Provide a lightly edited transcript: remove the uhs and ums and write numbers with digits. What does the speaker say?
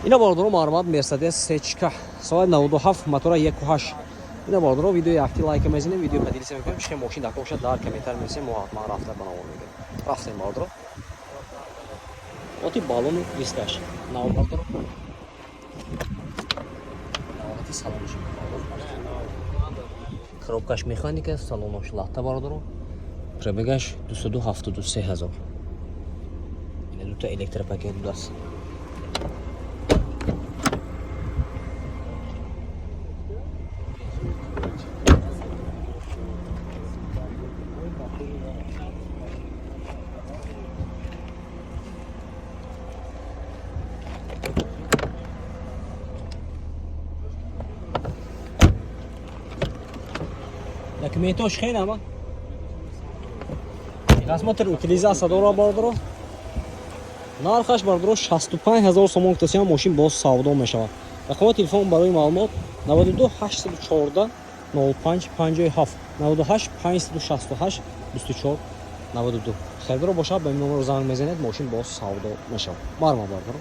Ина, бародаро, марҳамат, Мерседес сечка, соли 97, мотора 1,8. Ина, бародаро, видеои якти лайка мезанем, видео поделиться мекунем. Чихе мошин дар бошад, дар комментар менависем, мо ҳатман рафта ба навор мегирем. Рафтем, бародаро. Оти балону дискаш нав, бародаро. Навати салонаш, коробкаш механика, салонош латта, бародаро. Пробегаш 273 ҳазор. Ина дута электропакет будааст. Документош хеле ама. Техосмотр, утилизация дора, бародаро. Нархаш, бародаро, 65 ҳазор сомон кутасиам, мошин боз савдо мешавад. Рақами телефон барои маълумот: 92 814 05 57, 98 568 24 92. Харидоро бошад, ба ин номеро занг мезанед, мошин боз савдо мешавад. Марҳамат, бародаро.